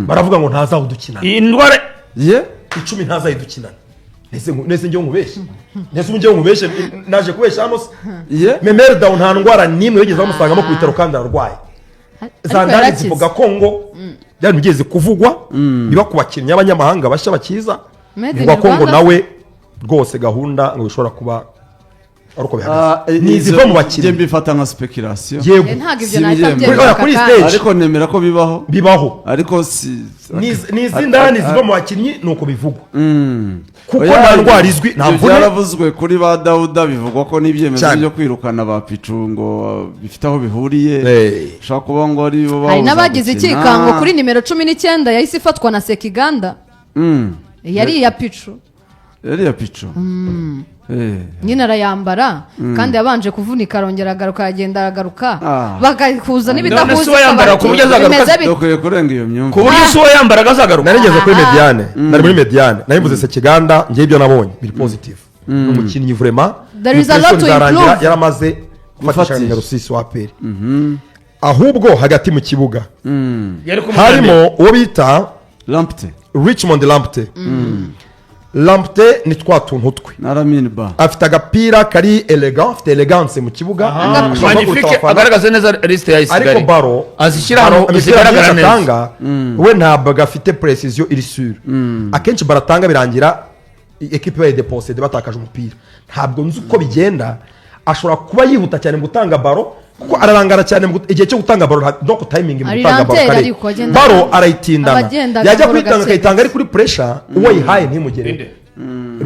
Baravuga ngo ntazawudukinana. Iyi ndwara Ye. 10 ntazayidukinana. Nese njyewe nkubeshye? Nese ubu njyewe nkubeshye? Naje kubeshya hano se? Ye. Memel Dao nta ndwara n'imwe yigeze bamusangamo ku bitaro kandi ararwaye. Za Ariko ndani yarakize. zivuga ko ngo byari bigeze kuvugwa biba ku bakinnyi b'abanyamahanga bashya bakiza. Made in Bivugwa ko ngo Rwanda. nawe rwose gahunda ngo bishobora kuba ari uko bihagaze, Ah, ni iziva mu njye bakinnyi. mbifata nka speculation. Yego. Ntabwo ibyo Si nahita ibyemezo. mbyemera Oya, aka kuri kanya. stage. Ariko nemera ko bibaho. Bibaho. Ariko si Ni iz'indani ziva mu bakinnyi, ni uko bivugwa, kuko Oya, nta ndwara izwi, nta ibyo mvune. Byaravuzwe kuri ba Dawuda, bivugwa ko n'ibyemezo Cyane. byo kwirukana ba Picu ngo bifite aho bihuriye. Ushobora kuba ngo ari bo Hari babuza n'abagize gukina. ikikango kuri nimero 19 yahise ifatwa na Sekiganda. Yari iya Picu. Yari iya Picu. Nyine arayambara kandi yabanje kuvunika, arongera agaruka, aragenda aragaruka, Ah. bagahuza None se n'ibidahuza. uwayambara ku buryo azagaruka? Bimeze bite? Dukwiye kurenga iyo myumvire. Ku buryo si uwo yambaraga azagaruka. Narigeze kuri médiane, nari muri médiane, nari mvuze Sekiganda. Njyewe ibyo nabonye biri positive, ni umukinnyi vraiment. There is a lot to Bizarangira improve. yaramaze gufatisha Gufatisha. nimero 6 wa APR. Ahubwo hagati mu kibuga Yari kumwe harimo uwo bita Lamptey. Richmond Lamptey. Lamptey ni twa tuntu twe. Na Lamine Ba. Afite agapira kari elegant, afite elegance mu kibuga, ashobora guhagurutsa Magnifique. abafana. Agaragaza neza liste ya Ariko Kigali, baro azishyira baro, ahantu imipira zigaragara myinshi neza. atanga, we ntabwo afite précision iri sûre. Akenshi baratanga birangira ekipe ibaye dépossédée, batakaje umupira. Ntabwo nzi uko bigenda. Ashobora kuba yihuta cyane mu gutanga baro, kuko ararangara cyane igihe cyo gutanga baro, donc timing mu Ari gutanga baro lenteur. kare. Ariko agenda- Baro arayitindana. Abagenda Yajya gahoro, kuyitanga, gake. akayitanga ari kuri pressure, uwo yihaye ntimugereho. Inde?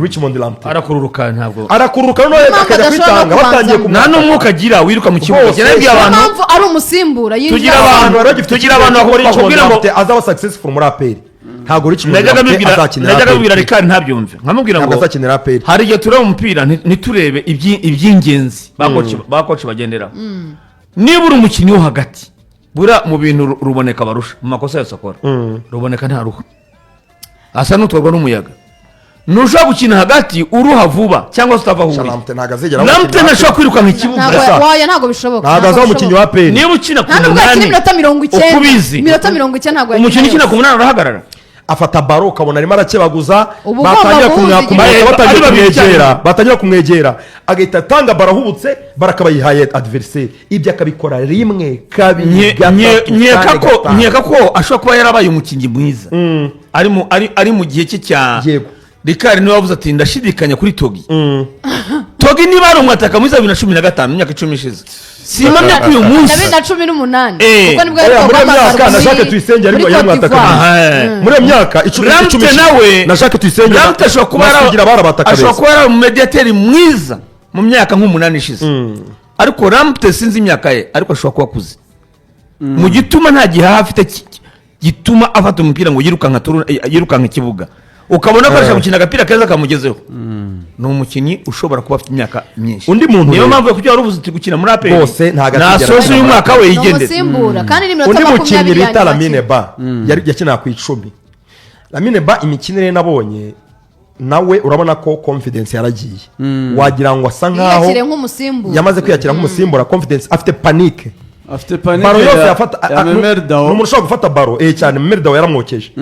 Richmond Lamptey. Arakururuka, ntabwo Arakururuka, noneho Niyo mpamvu akajya adashobora no kwitanga batangiye kubanzamo. Nta kumwataka. n'umwuka agira wiruka mu kibuga. Rwose. Njye nabwiye Niyo abantu mpamvu ari umusimbura yinjira. Tugira abantu- Bari bagifite tugira abantu icyizere ko Richmond bakubwira ngo- Lamptey azaba successful muri APR. Ntabwo Richmond Najyaga Lamptey mbibwira, azakinira najyaga APR. mbibwira Rikari ntabyumve, nkamubwira Ntabwo ngo azakinira APR. hari igihe tureba umupira ntiturebe iby'ingenzi ba coach bagenderaho. Niba uri umukinnyi wo hagati, buriya mu bintu Ruboneka barusha, mu makosa yose akora, Ruboneka ntaruha, asa n'utwarwa n'umuyaga. Ntushobora gukina hagati uruha vuba cyangwa se utava aho uri. Lamptey ntabwo azigera Lamptey ntashobora kwirukanka ikibuga. Ntabwo Esa. waya, ntabwo bishoboka. Ntabwo azaba umukinnyi wa APR. Niba ukina ku Nta nubwo yakina 8, iminota 90. uko ubizi, Iminota 90 ntabwo yakina umukinnyi ukina yose. ku 8 arahagarara. Afata baro ukabona arimo arakebaguza. Uba ugomba Batangira guhuza igihe. batangira Ari babiri kumwegera, icyarimwe. batangira kumwegera, agahita atanga baro ahubutse, barakaba yihaye adversaire. Ibyo akabikora rimwe, kabiri, gatatu, Nkeka kane, ko gatanu. Nkeka ko ashobora kuba yarabaye umukinnyi mwiza ari mu gihe cye cya Rikari niwe wavuze ati: "Ndashidikanya kuri Togi." Togi niba ari umwataka mwiza 2015, imyaka 10 ishize, simpamya ko uyu Na munsi 2018, kuko nibwo Oya, yari muri iyo myaka guhamagarwa na Jacques Tuyisenge ariko muri yari Cote umwataka d'Ivoire. Aha. Muri iyo myaka 10, Lamptey 10 nawe na Jacques Tuyisenge Lamptey ashobora kuba na Sugira barabataka ashobora beza. kuba yari umumediateri mwiza mu myaka nk'umunani ishize, ariko Lamptey sinzi imyaka ye, ariko ashobora kuba akuze mu gituma nta gihaha afite gituma afata umupira ngo yirukanka ikibuga, ukabona ko arashaka gukina agapira keza kamugezeho. Ni umukinnyi ushobora kuba afite imyaka myinshi. Undi muntu Niyo rero. mpamvu kuko wari uvuze uti gukina muri APR Rwose ntabwo azigera nasoza akina uyu muri mwaka APR. we Ni yigendere. umusimbura kandi n'iminota Undi mukinnyi 20 bita ya nyuma Lamine akina. Ba yari yakinaga ku 10. Lamine Ba, imikinire ye nabonye nawe urabona ko confidence yaragiye, wagira ngo asa nkaho Yiyakire nk'umusimbura. yamaze kwiyakira nk'umusimbura. Confidence afite, panique. Afite panique Baro yose yafata ya Memel Dao. Ni umuntu ushobora gufata baro cyane. Memel Dao yaramwokeje.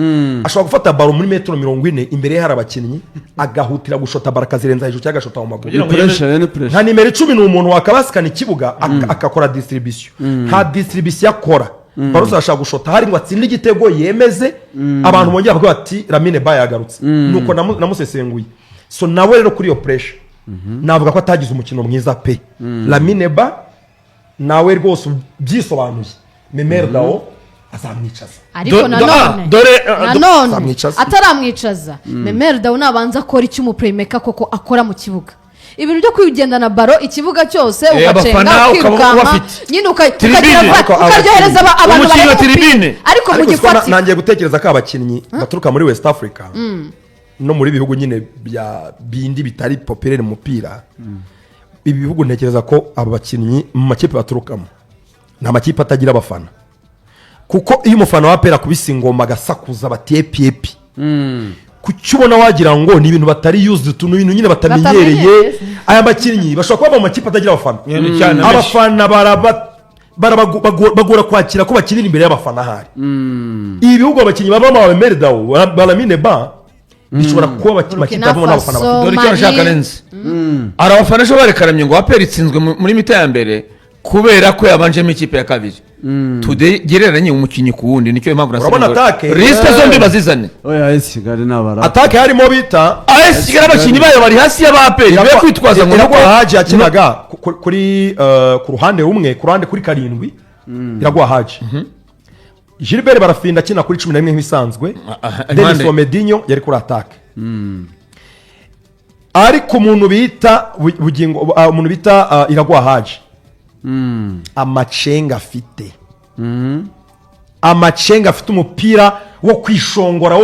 Ashobora gufata baro muri metero 40, imbere ye hari abakinnyi, agahutira gushota baro, akazirenza hejuru cyangwa agashota mu maguru. Kugira ngo Pressure ni pressure. Nka nimero 10 ni umuntu wakabasikana ikibuga, akakora distribution. Nta distribution akora. Baro arashaka gushota hari ngo atsinde igitego, yemeze abantu, bongera bavuga bati: "Lamine Ba yagarutse." Nuko namusesenguye. So nawe rero kuri iyo pressure navuga ko atagize umukino mwiza pe. Lamine Ba nawe rwose byisobanuye, Memel Dao azamwicaza. Ariko nanone dore, nanone Azamwicaza. ataramwicaza, Memel Dao nabanza akora icyo umuplaymaker koko akora mu kibuga. Ibintu byo kwigendana baro ikibuga cyose, ugacenga, Abafana ukaba ukirukanka ubafite. nyine, Tribune. ukagira Ariko ukaryohereza abantu Umukinnyi wa bareba umupira. tribune. Ariko mu Ariko siko gifatika nangiye gutekereza ko abakinnyi baturuka muri West Africa no muri bihugu nyine bya bindi bitari populaire mu mupira, ibi bihugu, ntekereza ko aba bakinnyi mu makipe baturukamo ni amakipe atagira abafana, kuko iyo umufana wa APR akubise ingoma agasakuza bati epi epi, kuki ubona wagira ngo ni ibintu batari used to, ni ibintu nyine batamenyereye? Batamenyereye. Aya bakinnyi bashobora kuba mu makipe atagira abafana. Cyane, menshi. Abafana baraba Bagora kwakira ko bakinira imbere y'abafana. Ahari ibi bihugu abakinnyi babamo ba Memel Dao, ba Lamine Ba, bishobora kuba Burkina amakipe avamo n'abafana Faso. bafite. Dore icyo Mali. nshaka renze, hari abafana ejo barekaramye ngo APR itsinzwe muri mi-temps ya mbere kubera ko yabanjemo ikipe ya kabiri. Tugereranye umukinnyi ku wundi, nicyo mpamvu nasabye Urabona ngo attaque? liste zombi bazizane. Oya, AS Kigali ni abara. Attaque harimo bita AS Kigali abakinnyi bayo bari hasi y'aba APR, be kwitwaza ngo Iraguha nuko Haji yakinaga kuri ku ruhande rumwe, ku ruhande kuri 7, Iraguha Haji. Gilbert Barafinda akina kuri 11 nk'ibisanzwe. Aha, Denis impande. Omedinho yari kuri attaque, ariko umuntu bita Bugingo, umuntu bita Iraguha Haji, amacenga afite, amacenga afite, umupira wo kwishongora,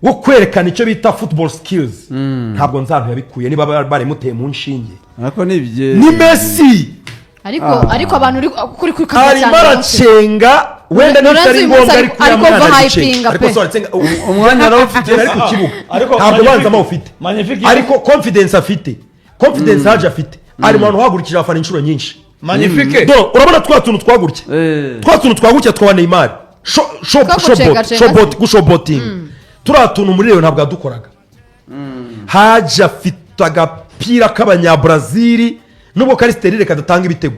wo kwerekana icyo bita football skills, ntabwo nzantu yabikuye niba barimuteye mu nshinge. Ariko ni ibye. Ni Messi. Ariko abantu uri kuri kuri Arimo aracenga wenda niba Lorenzo bitari uyu munsi ngombwa, ariko ariko uriya mwana ari overhypinga gucenga. pe. Ariko so aracenga Umwanya arawufite. ari ku kibuga. Ariko Ntabwo banzamo ufite. Magnifique. Ariko confidence afite, confidence Haje afite, ari mu bantu uhagurukije abafana inshuro nyinshi. Magnifique. Dore urabona twa tuntu twagurutse, twa tuntu twagutse twa Neymar. Two gucengacenga. Showboat, gushoboting, turiya tuntu muri Rayon ntabwo yadukoraga. Haje afite agapira k'Abanyabrazili, nubwo kari stérile, kadatanga ibitego,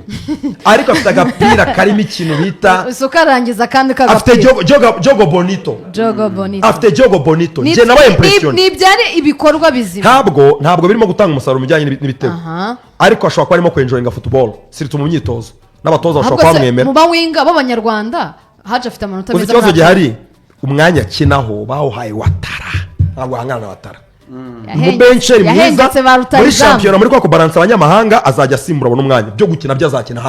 ariko afite agapira karimo ikintu bita Isuka arangiza kandi afite kagapira. Jogo bonito. Jogo bonito. Afite jogo bonito. Njye nabaye impression. Ni ibyari ibikorwa bizima. Ntabwo birimo gutanga umusaruro mu bijyanye n'ibitego, ariko ashobora kuba arimo kwenjoyinga football, surtout mu myitozo n'abatoza bashobora Ahubwo kuba se, bamwemera. mu bawinga b'Abanyarwanda, Haje afite amanota Uzi meza ikibazo muri gihari? Umwanya akinaho bawuhaye Watara, ntabwo ahangana na Watara. Umubencheri mwiza Yahengetse ba muri rutahizamu. shampiyona, muri kwa kubaransa abanyamahanga, azajya asimbura, abona umwanya byo gukina byo azakina.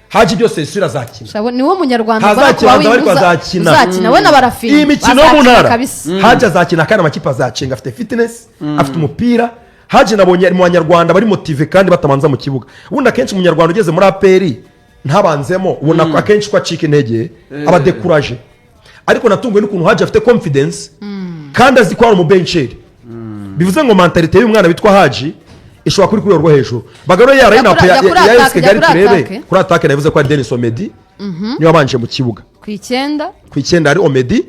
Haji byose sura azakina. Shabo, niwo munyarwanda Ntazakibanza, ubona ariko kuba azakina. uzakina we na Barafinda. Iyi mikino yo mu Bazakina ntara kabisa. Haji azakina kandi amakipe azacenga. Afite fitness, afite umupira. Haji nabonye ari mu banyarwanda bari motivé kandi batabanza mu kibuga. Ubundi akenshi umunyarwanda ugeze muri APR ntabanzemo, ubona ko akenshi ko acika intege, aba découragé, ariko natunguwe n'ukuntu Haji afite confidence kandi azi ko ari umubencheri. Bivuze ngo mentalité y'umwana witwa Haji ishobora kuri rwego rwo hejuru. Bagarure ya line up Jya kuri ya attaque, AS Kigali jya kuri turebe. attaque. Kuri attaque navuze ko ari Denis Omedi niwe wabanje mu kibuga. Ku 9. Ku 9 hari Omedi,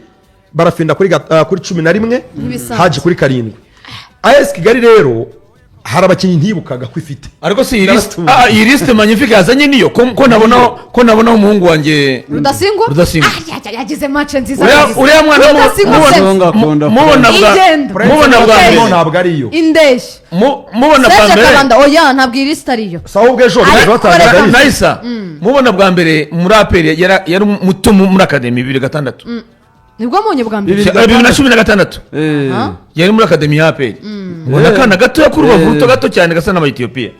Barafinda kuri 11, Nk'ibisanzwe. Haji kuri 7. AS Kigali rero hari abakinnyi ntibukaga ko ifite. Ariko si iyi liste? Naratuye. Ah, iyi liste Magnifique yazanye niyo ko nabonaho umuhungu wanjye Rudasingwa. Rudasingwa. Ah, yagize match nziza kabisa. Uriya mwana Rudasingwa sense. Akunda mubona bwa Ingendo. mubona bwa Prince. mbere. Ntabwo ariyo. Indeshyi. Mubona bwa Serge mbere. Kabanda, oya, ntabwo iyi lisite ariyo. Si ahubwo ejo Ariko ejo batangaga reka- liste. Nayisa mubona bwa mbere muri APR yari muto muri academy 2006. Nibwo mbonye bwa mbere. 2016. Aha. Yari muri academy ya APR, ngo n'akana gatoya k'urubavu ruto gato cyane gasa n'Abayetiyopiya.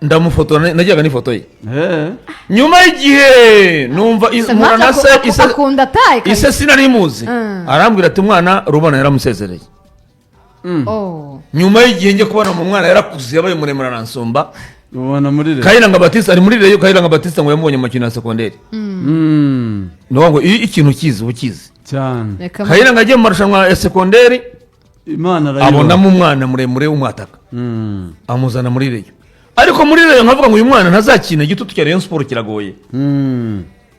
Ndamufotora, najyaga n'ifoto ye. Nyuma y'igihe numva mpura na se Akunda taye ise kabisa. sinari muzi. Arambwira ati umwana Rubona yaramusezereye. Oh. Nyuma y'igihe njye kubona mu mwana yarakuze, yabaye muremure, aransumba. Ubona muri Rayon. Kayiranga Batista ari muri Rayon. Kayiranga Batista ngo yamubonye mu makino ya segonderi. Ni ukuvuga ngo iyo ikintu ukizi uba ukizi. Cyane. Reka Kayiranga agiye mu marushanwa ya segonderi, Imana arayibona. abonamo umwana muremure w'umwataka, amuzana muri Rayon. Ariko muri Rayon nkavuga ngo uyu mwana ntazakina, igitutu cya Rayon Sport kiragoye.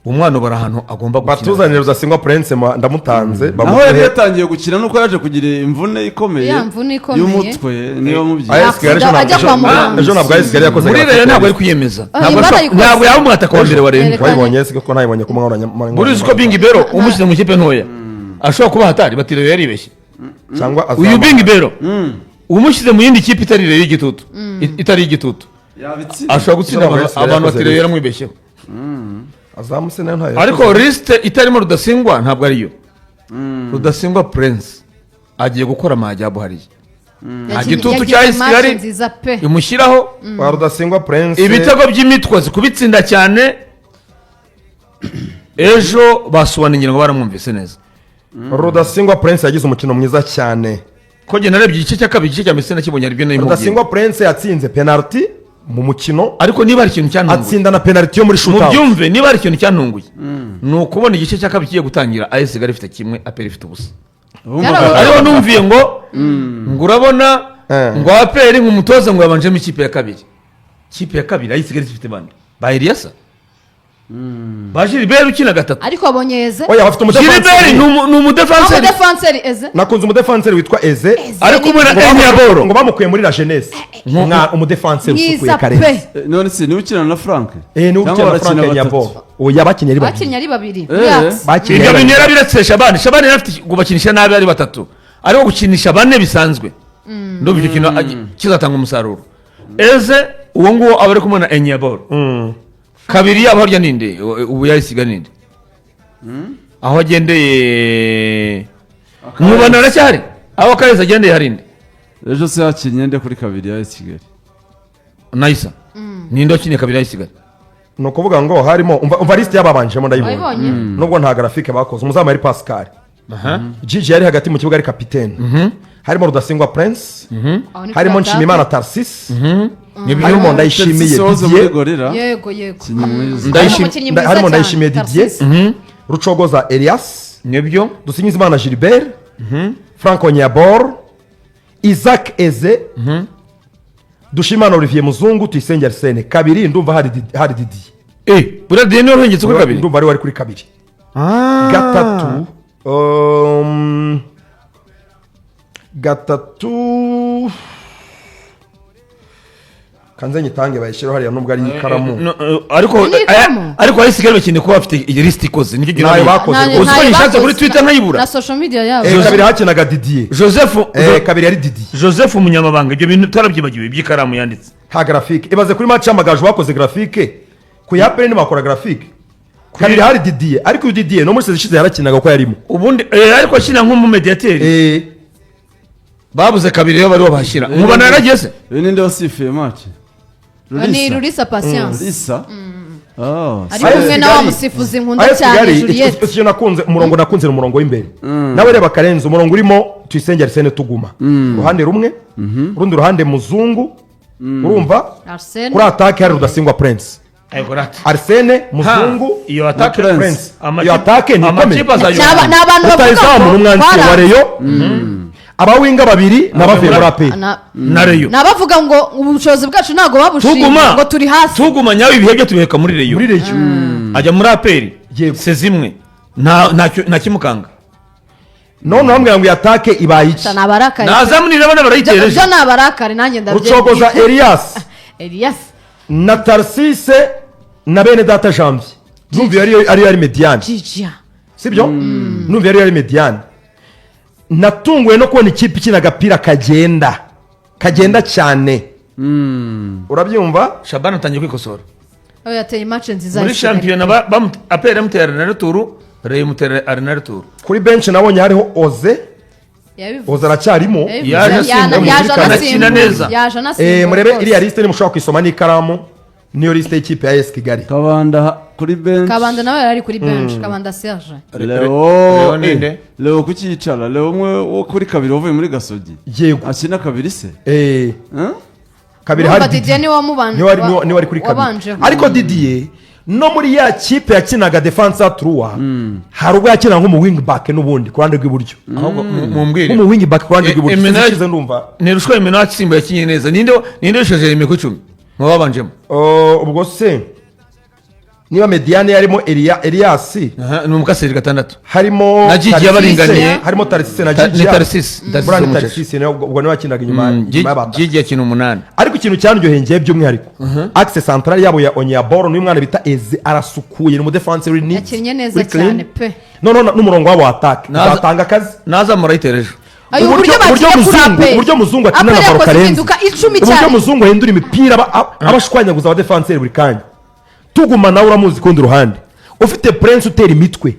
Umwana ubara ahantu agomba gukina. Batuzanire Rudasingwa Prince, ndamutanze Naho bamuhe. yari yatangiye gukina nuko yaje kugira imvune ikomeye Ya mvune ikomeye. y'umutwe niyo mubyiye. AS Kigali ejo Ajya kwa muganga. ejo ntabwo AS Kigali yakoze Muri gratuit. Rayon ntabwo ari kwiyemeza. Ah, Ntabwo imbaraga ayikoze. ntabwo yaba umwataka wa mbere wa Rayon. Yereka- Wayibonye se? Ko nayibonye ku mwanya? Buriya uzi ko Bingi Bero umushyize mu kipe ntoya ashobora kuba hatari, bati Rayon yaribeshye. Cyangwa Uyu azamara. Bingi Bero umushyize mu yindi kipe itari Rayon y'igitutu, itari igitutu, Yabitsinda. ashobora gutsinda Ejo ntabwo abantu AS Kigali abantu yakoze bati Rayon liste. yaramwibeshyeho. Azamuse nayo ntayo. Ariko liste itarimo Rudasingwa ntabwo ariyo. Rudasingwa Prince agiye gukora amajyabo hariya. Nta gitutu Yagize cya AS match Kigali nziza pe. imushyiraho. Wa Rudasingwa Prince. Ibitego by'imitwazi kubitsinda cyane, ejo basobanuye ngo baramwumvise neza. Rudasingwa Prince yagize umukino mwiza cyane. Ko njye narebye igice cya kabiri, igice cya mbere sinakibonye, aribyo nari mubwiye. Rudasingwa Prince yatsinze penalty mu mukino, Ariko niba hari ikintu cyantunguye, atsinda na penalty yo muri shootout. Mubyumve, niba hari ikintu cyantunguye ni ukubona igice cya kabiri kigiye gutangira AS Kigali ifite kimwe, APR ifite ubusa. Ariho numviye ngo urabona ngo APR nk'umutoza ngo yabanjemo ikipe ya kabiri. Ikipe ya kabiri AS Kigali ifite bande? Ba Eliasa. Ba Gilbert ukina gatatu. Ariko wabonye Eze? Oya, bafite Gilbert umudefanseri. ni umudefanseri. Umudefanseri Eze. Nakunze umudefanseri witwa Eze. Eze Ari kumwe na Ngo Enyaboro. Ngo bamukuye muri la jeunesse. Umudefanseri usukuye. Mwiza Karenzi. pe. None se niwe ukina na Frank? Niwe Cyangwa ukina na barakina Frank batatu? Enyaboro. Oya, bakinnye ari babiri. Bakinnye ari babiri. Yes. Bakinnye Ibyo ari bintu babiri. yarabiretse Shabani. Shabani yari afite kubakinisha nabi ari batatu, ariko gukinisha bane bisanzwe ndumva icyo kintu kizatanga umusaruro. Eze uwo nguwo aba ari kumwe na Enyaboro. Kabiri yabo harya ninde? Ubu yayisiga ninde aho agendeye? Mubona aracyahari aho Karezi agendeye, hari nde? Ejo se hakinnye nde kuri kabiri ya AS Kigali? Nayisa, ninde wakinnye kabiri yayisigara? Ni ukuvuga ngo harimo, umva lisite y'ababanjemo, ndayibonye. Wayibonye? Nubwo nta graphique bakoze. Umuzamu yari Pascal. Gigi yari hagati mu kibuga ari kapitene. Harimo Rudasingwa Prince. Aho ni Harimo kuri Nshimiyimana attaque. Tarsis. Nibyo. Harimo Ndayishimiye Chelsea wahoze muri Didier. Gorilla. Yego. Kinyi mwiza. Harimo umukinnyi mwiza Harimo cyane, Ndayishimiye Didier. Tarsis. Rucogoza Elias. Nibyo. Dusingizimana Gilbert, Franco Nyabor, Isaac Eze, Dushimana Olivier Muzungu, Tuyisenge Arsene. Kabiri ndumva hari Didier. Buriya Didier niwe wahengetse kuri kabiri. Ndumva ari wari kuri kabiri. Gatatu, gatatu kanze nyitange bayishyiraho hariya nubwo ari ikaramu. No, ariko Ni ikaramu. Ariko ayisigara bakeneye kuba bafite iyi lisiti ikoze, nicyo kintu. Ntayo bakoze Ntayo- rwose. Uzi ko ntayo nyishatse bakoze. kuri Twitter nkayibura? Na social media yabo. Kabiri hakinaga Didier. Joseph. Kabiri yari Didier. Joseph Umunyamabanga, ibyo bintu twarabyibagiwe by'ikaramu yanditse. Nta graphique. Ibaze kuri match y'Amagaju bakoze graphique, ku ya APR ntibakora graphique. Kabiri hari Didier, ariko uyu Didier no muri saison ishize yarakinaga kuko yarimo. Ubundi ariko akina nk'umumediateri. Babuze kabiri rero bariho bahashyira Mubona yaragiye se? Uyu ninde wasifuye match? Ni Rurisa Patience. Rurisa. Oh, Ari AS kumwe na wa Kigali. musifuzi nkunda AS cyane, Kigali, Juliette. icyo nakunze, umurongo nakunze ni umurongo w'imbere. Nawe reba Karenzi, umurongo urimo Tuyisenge Arsene, Tuguma uruhande rumwe, urundi ruhande Muzungu, urumva? Arsene. Kuri attaque hari Rudasingwa Prince. Ariko rati Arsene, Muzungu, iyo attaque. Prince. Prince. Iyo attaque ni ikomeye. Amakipe azajya Ni abantu bavuga Rutahizamu ngo ni umwanditsi wa twara- Rayon. Abawinga babiri n'abavuye muri APR. Na Rayon. Ni abavuga ngo ubushobozi bwacu ntabwo babushimye, Tuguma ngo turi hasi. Tuguma nyawe, ibihe bye tubiheka muri Rayon. Muri Rayon. Ajya muri APR. Yego. Se zimwe nta kimukanga. None urambwira ngo iyi attaque ibaye iki? Ni abarakare. Nazamunira abana barayitera Byo ejo. byo ni abarakare, nanjye Rucogoza ndabyemeye. Elias Elias. na Tarsise na bene data Janvier, numva iyo ariyo yari médiane. Gigia. Sibyo? Numva yari médiane. Natunguwe no kubona ikipe ikina agapira kagenda kagenda cyane, urabyumva? Shabani atangiye kwikosora. Oh, yateye match nziza Muri ya Kigali. shampiyona APR yamuteye aller-retour, Rayon imutera aller-retour. Kuri benshi nabonye hariho Oze. Yabivuze. Oze aracyarimo. Yabivuze. Yaje asimbuye. Yaje Anakina anasimbuye. neza. Yaje anasimbuye Murebe rwose. iriya lisite, nimushobora kuyisoma n'ikaramu, niyo lisite y'ikipe ya AS Kigali. Kabanda kuri bench. Kabanda nawe yari ari kuri bench, Kabanda Serge. Leo. Leo ninde? Leo kuki yicara? Leo umwe wo kuri kabiri wavuye muri Gasogi. Yego. Akina kabiri se? Huh? Kabiri Urumva hari Didier Didier. niwe wamubanje. Niwe wari kuri kabiri. Wabanjeho. Ariko Didier no muri ya kipe yakinaga défense à trois, hari ubwo yakinaga nk'umu wing back n'ubundi ku ruhande rw'iburyo. Ahubwo mumbwire. Nk'umu wing back ku ruhande rw'iburyo. Ishize ndumva. Ntirushwa Imena atsimba yakinye neza. Ninde wishoje Remy ku 10 mu babanjemo? Ubwo se niba médiane yarimo Elias, Aha, ni umukaseri gatandatu. Harimo Na Gigi Tarsise, yabaringaniye. harimo Tarsise na Gigi. Ni Tarsise. Tarsise Buriya ni w'umukecuru. Tarsise nawe, ubwo niwe wakinaga inyuma inyuma y'abataka. Gigi yakina umunani. Ariko ikintu cyanryoheye ngewe by'umwihariko, axe central yabo ya Onyaboro n'uyu mwana bita Eze arasukuye, ni umudefanse uri neat, Yakinnye neza uri clean. cyane pe. No n'umurongo wabo wa attaque uzatanga akazi. Naza murayitera ejo. Ayo, uburyo Uburyo bakinnye kuri muzungu, APR. uburyo muzungu akina na APR ballon yakoze karenze. impinduka 10 Uburyo cyane. muzungu ahindura imipira, aba ashwanyaguza abadefanseri buri kanya. Tuguma nawe uramuzi ku rundi ruhande, ufite Prince utera imitwe.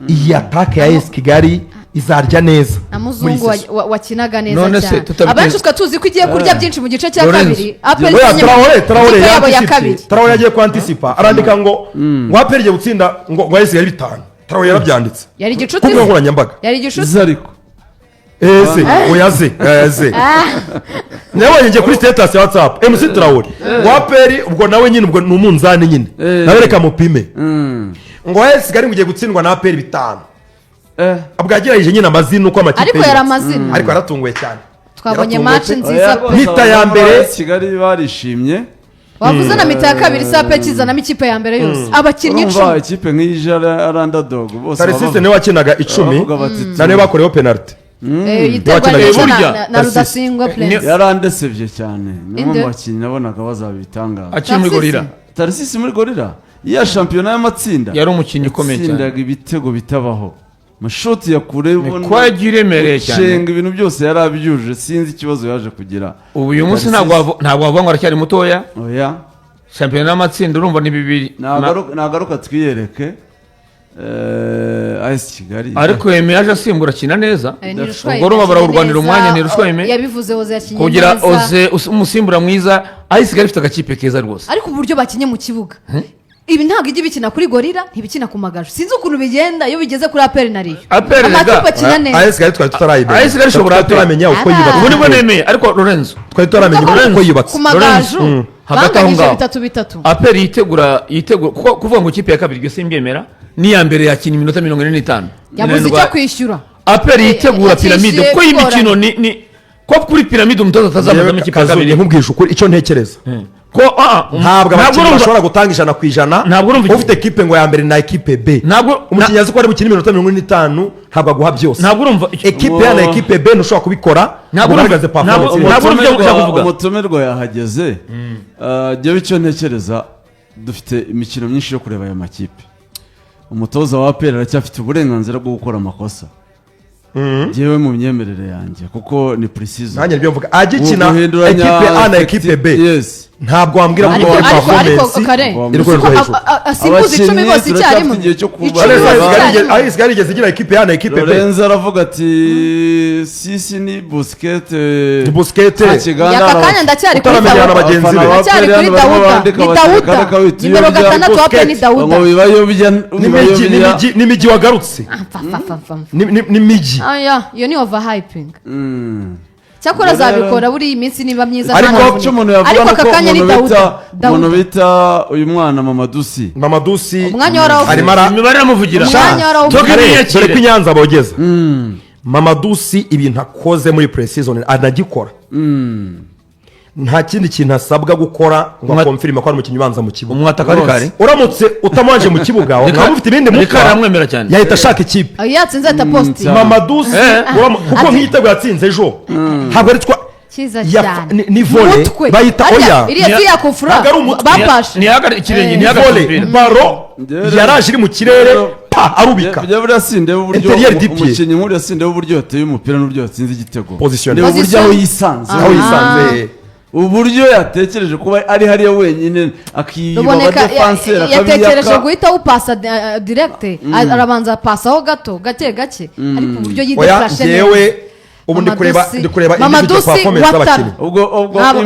Iyi attaque ya AS Kigali izarya neza Na muri Muzungu iyi saison. wakinaga neza None se cyane. Abenshi twe tuzi ko igiye kurya byinshi mu gice cya Lorenzo. kabiri. APR Oya, ikinnye Traore, Traore ikipe yabo ya yanticipye. kabiri. Traore yagiye kwantisipa, arandika ngo APR igiye gutsinda ngo AS Kigali bitanu. Traore yarabyanditse Yari igicuti. ku mbuga nkoranyambaga. Yari igicuti. Izi ariko. Ese oya, ze oya, ze nabonye njye kuri status ya WhatsApp MC Traore ngo APR, ubwo nawe nyine ubwo ni umunzani nyine, nawe reka mupime, ngo AS Kigali ngo igiye gutsindwa na APR bitanu. Ubwo yagerageje nyine amazina uko amakipe Ariko yari yubatse. amazina. Ariko yaratunguwe cyane. Twabonye Yaratunguwe match pe. nziza Oya, pe. rwose Mita ya abantu mbere. muri Kigali barishimye. Wavuze na mi-temps ya kabiri, sape kizanamo ikipe ya mbere yose, abakinnyi Urumva 10. ikipe nk'iyi ije ari underdog bose. Tarisisi niwe wakinaga 10, bavuga bati na niwe bakoreyeho penalty. Iterwa Wakinaga neza icumi. na Tarcisse. Rudasingwa Prince. Yarandesevye cyane, ni umwe Inde? mu bakinnyi nabonaga bazabitangaza. Akiri muri Tarcisse. Gorilla. Tarisisi muri Gorilla iya shampiyona y'amatsinda Yari umukinnyi ukomeye cyane. Yatsindaga ibitego bitabaho, amashoti ya kure ubona, Ko yagiye iremereye cyane. gucenga, ibintu byose yari abyujuje, sinzi ikibazo yaje kugira. Ubu uyu munsi Tarcisse- ntabwo wavuga ngo aracyari mutoya. Oya. Shampiyona y'amatsinda urumva ni bibiri. Nagaruka twiyereke AS Kigali. Ariko Yeme yaje asimbura akina neza. Ntirushwa Ubwo urumva yakinnye barawurwanira neza, umwanya, Ntirushwa Yeme. Yabivuze Oze yakinnye Kugira neza. Oze umusimbura mwiza, aho isigaye ifite agakipe keza rwose. Ariko uburyo bakinnye mu kibuga, ibi ntabwo ijya ibikina kuri Gorilla, ntibikina ku Magaju, sinzi ukuntu bigenda iyo bigeze kuri APR na Rayon. APR rega. Amakipe akina neza. AS Kigali twari tutarayimenya. AS Kigali ishobora Twari tutaramenya uko Aba. yubatse. Ubu nibwo nemeye, ariko Lorenzo, Twari tutaramenya Kuko uko yubatse. ku Magaju Hagati aho banganyije ngaho. 3-3. APR yitegura, kuko kuvuga ngo ikipe ya kabiri ibyo simbyemera, n'iya mbere yakina iminota 45. Yabuze icyo kwishyura. APR yitegura Yakishyuye piramide, kuko iyi bigoranye. mikino ni ko kuri piramide umutoza atazamuzamo ikipe ya Kazungu, kabiri. nkubwije ukuri icyo ntekereza, Ko ntabwo abakinnyi urumva- bashobora gutanga 100%. Ntabwo urumva Ufite ekipe ngo ya mbere na ekipe B, Ntabwo umukinnyi azi ko ari bukine iminota 45, ntabwo aguha byose. Ntabwo urumva Ekipe A na ekipe B ntushobora kubikora Ntabwo ngo ugaragaze performance. ntabwo urumva ibyo ushaka kuvuga. Umutumirwa yahageze. Jyewe icyo ntekereza, dufite imikino myinshi yo kureba aya makipe. Umutoza wa APR aracyafite uburenganzira bwo gukora amakosa, jyewe mu myemerere yanjye, kuko ni pre-season. Nanjye nibyo mvuga, agikina Guhinduranya ekipe A na ekipe B, yes. ntabwo wambwira ngo Ariko bakora ariko performance kare iri ku rwego rwo hejuru. Asimbuza 10 Abakinnyi bose icyarimwe. turacyafite igihe cyo 10 kubareba. bose icyarimwe. AS Kigali igeze igira ekipe A na ekipe B? Lorenzo aravuga ati sisi ni Busquets. Ni Busquets. Nta kiganda. Aka kanya ndacyari kuri Utaramenyana Dawuda. na bagenzi be. Ndacyari kuri Dawuda, ni Dawuda nimero 6 wa APR, ni Dawuda. Ngo bibayobya. N'imijyi, n'imijyi wagarutse. Mfa, mfa, mfa, mfa. N'imijyi. Aya iyo ni overhyping. Cyakora azabikora buriya iminsi niba myiza Ariko ntanavunike. Icyo umuntu yavuga Ariko ni aka uko kanya ni umuntu Dawuda. bita umuntu Dawuda. bita uyu mwana Mamadusi. Mamadusi Umwanya warawufite. arimo ara Imibare iramuvugira. Umwanya warawufite. Toka Kare, dore ko imyakire. i Nyanza bogeza. Mamadusi ibintu akoze muri pre-season anagikora, nta kindi kintu asabwa gukora ngo akonfirime ko ari umukinnyi ubanza mu kibuga. Umwataka ari kare. Uramutse utamubanje mu kibuga, mwaba ufite ibindi Reka mukora, aramwemera cyane. yahita ashaka ikipe. Ayo yatsinze ahita posting. Cyane. Mamadusi kuko nk'igitego yatsinze ejo ntabwo ari twa Cyiza cyane. Ni volley Umutwe. bayita. Harya, Oya. iriya si ya kufura Ntabwo ari umutwe. bapashe. Ntihagare ikirenge, ntihagare Volley, umupira. baro Njyewe yaraje iri mu kirere, pa, arubika. Njye buriya sindeba uburyo Intérieur du pied. umukinnyi nk'uriya, sindeba uburyo yateye umupira n'uburyo yatsinze igitego. Position. Ndeba uburyo Position. aho yisanze, Aho yisanze. uburyo yatekereje kuba ari hariya wenyine, akiba Ruboneka abadefanseri, yatekereje akabiyaka. guhita awupasa direct, arabanza apasaho gato gake gake, ariko uburyo Oya. yidekarashe Njyewe ubu ndi kureba Mamadusi- ndi kureba individual Mamadusi performance Ouattara. z'abakinnyi. Ubwo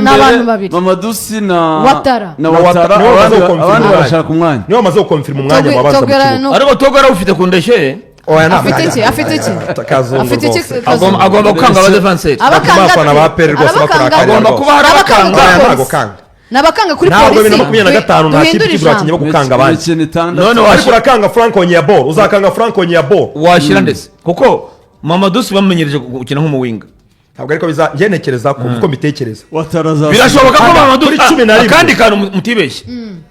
Ni abantu babiri. Mamadusi na Ouattara. na Na Ouattara, Ouattara, niwe wamaze abandi gukonfirma abandi umwanya. barashaka umwanya. Niwe wamaze gukonfirma umwanya mu babanza mu Togera kibuga. Ariko Togo arawufite ku ndeshye. Oya, ntabwo Afite iki? Afite iki? Kazungu Afite iki? rwose. Kazungu? Agomba gukanga abadefanseri. Abakanga Abafana ba APR rwose bakora Abakanga akarere Agomba rwose. kuba hari Abakanga abakanga. Oya, kuri ntabwo polisi. kanga. Ni abakanga kuri Ntabwo polisi. 2025 nta kipe Duhindure ikigura abakinnyi bo ijambo. gukanga abandi. Imikino 6. None Ariko urakanga Frank Onyebor, uzakanga Frank Onyebor. Washyira ndetse kuko Mamadusi bamumenyereje gukina nk'umuwinga. Ntabwo ariko biza, njye ntekereza ko uko mbitekereza, Ouattara azasinya. Birashoboka ko Kuri Mamadusi 11. Akandi kantu mutibeshye,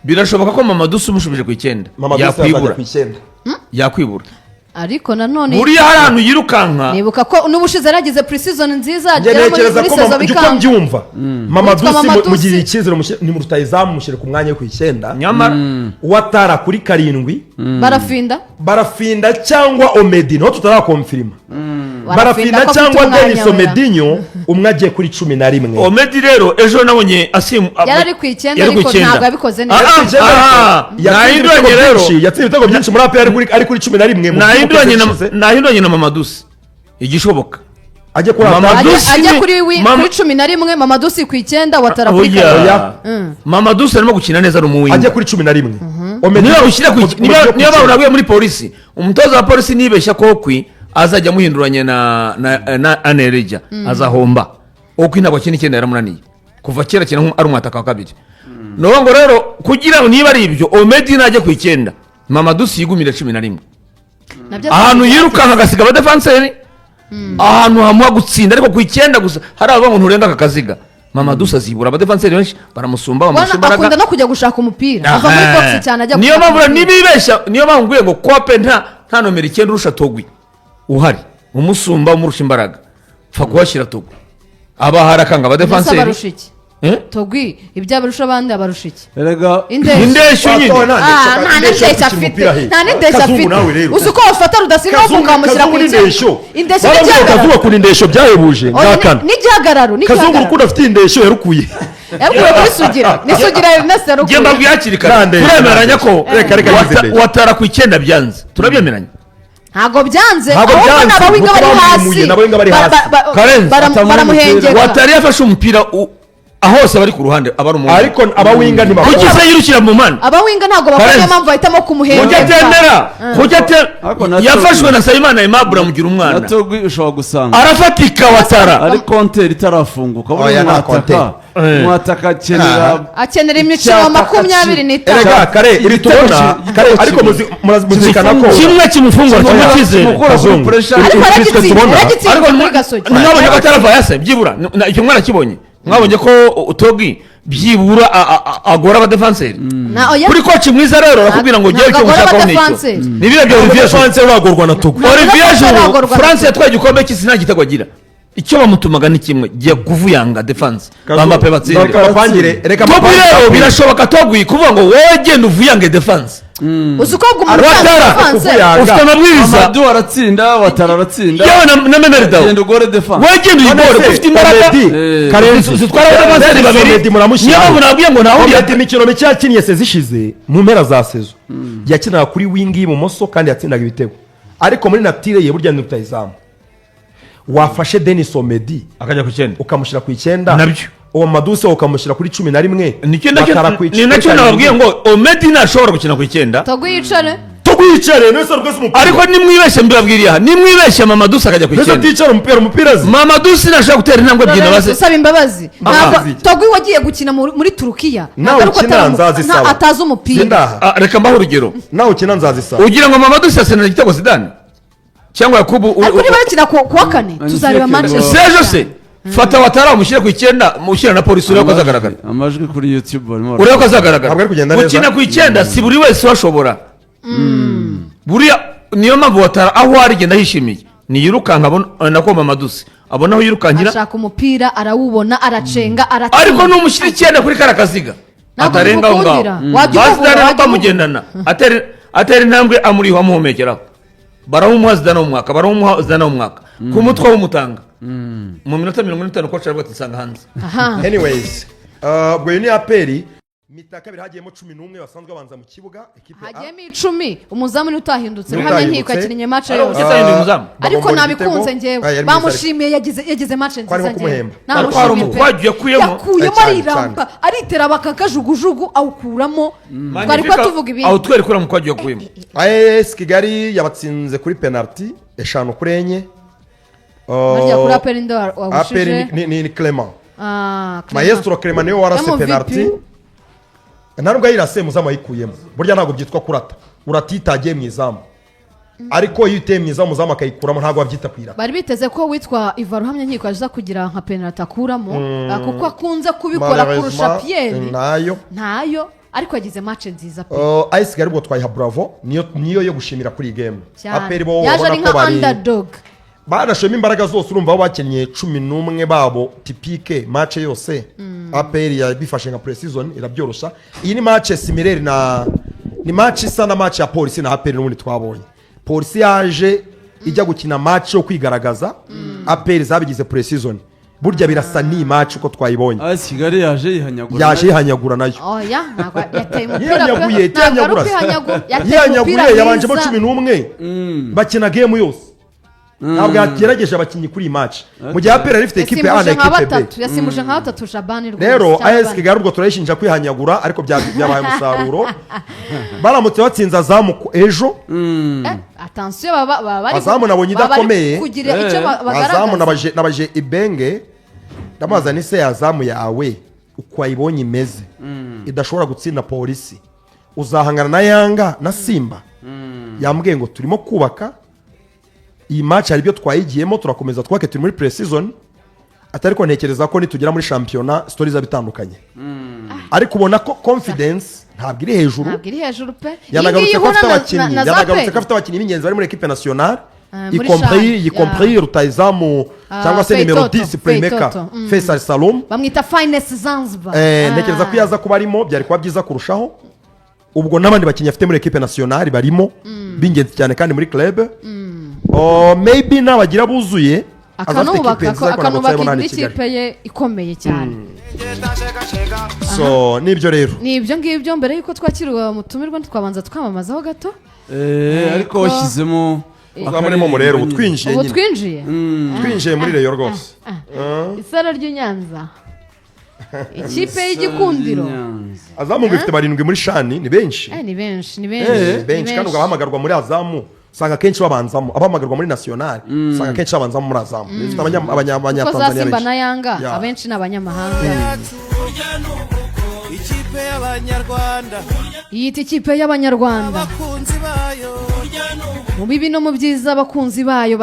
birashoboka ko Mamadusi umushubije ku 9 Mamadou azajya yakwibura. ku 9. Yakwibura. Ariko nanone Buriya hari ahantu yirukanka. nibuka ko n'ubushize yaragize pre-season nziza, Njye agera muri ntekereza muri ko saison njye uko bikanga. mbyumva, Mamadou Witwa Sy Mamadou mugirira Sy. icyizere, ni mu rutayizamu, mushyire ku mwanya wo ku 9, Nyamara Ouattara kuri 7. Barafinda. Barafinda cyangwa Omedi, niho tutarakonfirima. Barafinda ko afite cyangwa umwanya Denis wera. Omedinho, umwe agiye kuri 11. Omedi rero ejo nabonye asim Yari ari ku 9, Yari ku ariko 9. ntabwo yabikoze neza. Yatsinze Nahinduranye ibitego rero. byinshi, yatsinze ibitego byinshi muri APR ari kuri 11 mu Nahinduranye na ishize. Nahinduranye na Mamadusi igishoboka. Ajye kuri Mamadou Atari. Ajya Sy ajya kuri kuri 11, Mamadou ku 9, Ouattara kuri Oya. 7. Oya. Mamadusi arimo gukina neza, ari umuwinga. Ajye kuri 11, Omedi Niba ushyira ku Omedi niba ku niba 9. bawuraguye muri polisi, umutoza wa polisi nibeshya ko Okwi azajya amuhinduranya na Anereja, azahomba. Okwi ntabwo akina 9, yaramunaniye kuva kera, akina ari umwataka wa kabiri. Ni ngo rero kugira ngo niba ari ibyo, Omedi najya ku 9, Mamadusi yigumire 11. Nabyo Ahantu yirukanka agasiga abadefanseri, ahantu hamuha gutsinda, ariko ku 9 gusa hari abavuga ngo nturenga aka kaziga. Mamadou azibura abadefanseri benshi baramusumba, bamurusha Ubona imbaraga. akunda no kujya gushaka umupira, ava muri box cyane ajya Niyo gushaka mpamvu umupira. nibibeshya, niyo mpamvu nguye ngo kope nta nomero 9 urusha Togwi uhari, umusumba, umurusha imbaraga, pfa kuhashyira Togwi aba ahari akanga Mbese abadefanseri. abarusha iki? Eh? Togwi ibyo abarusha abandi, abarusha iki? Erega Indeshyo. Indeshyo nyine. Ah, nta n'indeshyo afite, nta n'indeshyo Kazungu nawe afite. rero. Uzi uko wafata Rudasingwa ukamushyira ku Kazungu icyenda? n'indeshyo. Indeshyo Barambwira ngo n'igihagararo. Kazungu akunda indeshyo byahebuje. Oya, Ngakana. N'igihagararo. Kazungu N'igihagararo. urukundo afite indeshyo yarukuye. Yakuye kuri Sugira, ni Sugira Ernest Njye yarukuye. mbabwiye hakiri kare. Nta ndeshyo, Turemeranya ko Reka, reka, yize ndeshyo. Watara ku 9 byanze, turabyemeranya. Ntabwo byanze. Ntabwo Ahubwo byanze, ni abawinga nuko bari bamwimuye, hasi. ni abawinga bari hasi. Karenzi, atamuri Baramuhengeka. Watari yafashe umupira aho hose bari ku ruhande aba ari umuntu. Ariko abawinga Kuki ntibakora. se yirukira mu mpande? Abawinga ntabwo bakora, Karenzi. niyo mpamvu bahitamo Kuki kumuhengeka. atemera? Kuki Ariko na yafashwe na Sayimana Aimable amugira Na umwana. Togwi ushobora gusanga Arafatika Watara. ari compteur itarafunguka. Oya, Buriya nta mwataka compteur. mwataka akenera Akenera imikino Icyataka 25. Erega kare iri Igitego tubona kare, igitego ariko kimwe. muzirikana ko Kimwe kimufungura, kimwe cyizere. Kimukura kuri Kazungu. pressure. Ariko Iri twe yaragitsinze, tubona. yaragitsinze Ariko muri Gasogi. mwabonye ko atarava yase byibura. Icyo mwarakibonye, mwabonye ko Togi byibura agora abadefanseri. Na oya. Kuri coach mwiza rero arakubwira ngo ngewe Ntabwo icyo agora ngushakaho ni icyo. abadefanseri. Ni biriya bya Olivier Giroud. Defense uragorwa na Togo. Ntabwo Olivier Giroud, aragorwa na France Togo. yatwaye igikombe cy'isi nta gitego agira. Icyo bamutumaga ni kimwe: giye kuvuyanga defense, ba Mbappe batsinde. Reka bapangire, reka Togwi bapangire. rero birashoboka, Togwi kuvuga ngo wowe genda uvuyange defense. Uzi uko ubwo umuntu Watara. utanze defense? Kuvuyanga. Ufite amabwiriza. Amadou aratsinda, Watara aratsinda. Yewe na Memel Dao. Genda ugore defense. Wowe genda uyigore kuko ufite imbaraga. Omedi, Karenzi. Zitwara abadefanseri Dennis babiri. Omedi muramushyira. Niyo mpamvu nabwiye ngo nawe Omedi imikino mike yakiniye saison ishize, mu mpera za saison, yakinaga kuri wing y'ibumoso kandi yatsindaga ibitego, ariko muri nature ye burya ni rutayizamu. Wafashe Denis Omedi akajya ku 9. ukamushyira ku 9. Nabyo. Uwo Maduse ukamushyira kuri 11. Nicyo nacyo Batara ku ni nacyo kuri nababwiye 7. ngo Omedi ntashobora gukina ku 9. Togwi yicare. Tugwicare nese rwose umupira. Ariko nimwibeshye, mbibabwiriye aha, nimwibeshye Mamadou akajya ku Nese 9. aticara umupira azi. Mamadou ntashobora gutera intambwe ebyiri nabaze. Usaba imbabazi, ntabwo Imbabazi. Togwi wagiye gukina muri Turukiya, Nawe ntabwo ari uko ukina nzazisaba. atazi umupira. Sindaha. Ah, reka mbahe urugero. Nawe ukina nzazisaba. Ugira ngo Mamadou yasenera igitego Zidane cyangwa Yakubu Ariko niba bakina ku wa kane, tuzareba Magnifique. match. Sejo se fata Watara umushyire ku 9, mushyire na polisi, urebe ko azagaragara. Amajwi kuri YouTube barimo Urebe ko azagaragara. Ntabwo ari kugenda neza. Gukina ku 9 si buri wese uhashobora buriya. Niyo mpamvu Watara aho ari genda yishimiye, niyirukanka abona nako Mamadou abona aho yirukankira. Ashaka umupira arawubona, aracenga, aratsinda. Ariko numushyira 9 kuri kariya kaziga Ntabwo atarenga aho ngaho. bimukundira. Wajya Ba umubura, Zidane wajya bamugendana, atera intambwe amuriho amuhumekeraho, barawumuha Zidane w'umwaka, barawumuha Zidane w'umwaka ku mutwe awumutanga mu minota 45, coach aravuga ati nsanga hanze. Aha. Anyways, ubwo iyo ni APR. Mi-temps ya kabiri hagiyemo 11 basanzwe babanza mu kibuga, ekipe A. Hagiyemo 10, umuzamu ni utahindutse. Ni Ruhamya Nkiko utahindutse. yakinnye match Ariko yose. ugeze ahinduye umuzamu. Ariko Bagombora nabikunze igitego. njyewe. Ah, yari mwiza. Bamushimiye, yagize match Ko arimo nziza njyewe. kumuhemba. Ariko hari Namushimiye pe. umukwaju yakuyemo. Yakuyemo. Cyane, Ariramba, aritera bakakajugujugu awukuramo, twari kuba tuvuga ibindi. Aho twere kuri mukwaju yakuyemo. AS Kigali yabatsinze kuri penalty 5-4. Harya kuri APR nde APR wagushije? ni Clement. Ah, Clement. Maestro Clement niwe warase MVP. penalty. Nta nubwo yayirase, muzamu ayikuyemo. Burya ntabwo byitwa kurata uratitagiye mu izamu, ariko iyo uteye mu izamu, umuzamu akayikuramo, ntabwo babyita kwirata. Bari biteze ko witwa Iva Ruhamya Nkiko aza kugira nka penalty akuramo, kuko akunze kubikora kurusha Malheureusement, Pierre. Ntayo. Ntayo, ariko yagize match nziza pe. AS Kigali ubwo twayiha bravo, niyo yo gushimira kuri iyi game. Cyane. APR bo Yaje ubona ari ko nka bari underdog. Banashoyemo imbaraga zose. Urumva aho bakinnye 11 babo typique match yose, APR yabifashe nka pre-season irabyoroshya. Iyi ni match similaire na ni match isa na match ya Polisi na APR n'ubundi twabonye. Polisi yaje ijya gukina match yo kwigaragaza, APR zabigize pre-season. Burya birasa n'iyi match uko twayibonye. AS Kigali yaje yihanyagura. Yaje yihanyagura nayo. Oya, ntabwo yateye umupira pe. Yihanyaguye. Ntabwo ari Yihanyagura. ukwihanyagura, yateye Yihanyaguye. umupira Yabanjemo mwiza. 11, bakina game yose. Ntabwo yagerageje abakinnyi kuri iyi match, mu gihe APR yari ifite ekipe A na Yasimbuje nka ekipe B. batatu, yasimbuje nka batatu Shabani rwose, Rero cyangwa AS bane. Kigali ubwo turayishinja kwihanyagura, ariko byabaye umusaruro baramutse batsinze Azamu ejo. Attention, baba bari Azamu nabonye baba bari idakomeye. kugira icyo Azamu bagaragaza. nabaje Ibenge, ndamubaza ni se Azamu yawe uko wayibonye imeze idashobora gutsinda Polisi, uzahangana na Yanga na Simba? Yambwiye ngo turimo kubaka, iyi match hari ibyo twayigiyemo, turakomeza twake, turi muri pre-season. Ati ariko ntekereza ko nitugera muri shampiyona story izaba itandukanye. Ariko ubona ko confidence ntabwo iri hejuru. Ntabwo iri hejuru pe. Iyi Yanagarutse ngiyi ko afite ihura abakinnyi na za yanagarutse APR. ko afite abakinnyi b'ingenzi bari muri équipe nationale, Ah, muri y compris CHAN, y compris rutahizamu cyangwa se nimero Feitoto, 10 playmaker Feitoto, Faisal Salum. Bamwita Finest Zanzibar. Ntekereza ko iyo aza kuba arimo byari kuba byiza kurushaho. Ubwo n'abandi bakinnyi afite muri équipe nationale barimo b'ingenzi cyane kandi muri club. Oh, maybe nabagira buzuye azafite akanubaka equipe nziza, ariko ntabwo akanubaka tuzabona hano i indi Kigali. kipe ye ikomeye cyane. So nibyo rero. Ni ibyo ngibyo. Mbere y'uko twakira umutumirwa, twabanza twamamazaho gato. Ariko washyizemo Uzamuremo rero, ubu twinjiye Ubu nyine. twinjiye. Twinjiye muri Rayon rwose. Isaro ry'i Nyanza, ikipe y'igikundiro. Azam ngo ifite barindwi muri CHAN, ni benshi. Ni benshi, ni benshi, ni Benshi kandi ubwo abahamagarwa muri Azam usanga akenshi babanzamo, abahamagarwa muri nationale usanga akenshi babanzamo muri Azam. Ifite Kuko za abanyatanzania Simba benshi. na Yanga abenshi ni abanyamahanga. Ikipe y'Abanyarwanda. Yita ikipe y'Abanyarwanda. Abakunzi bayo. Mu bibi no mu byiza, abakunzi bayo.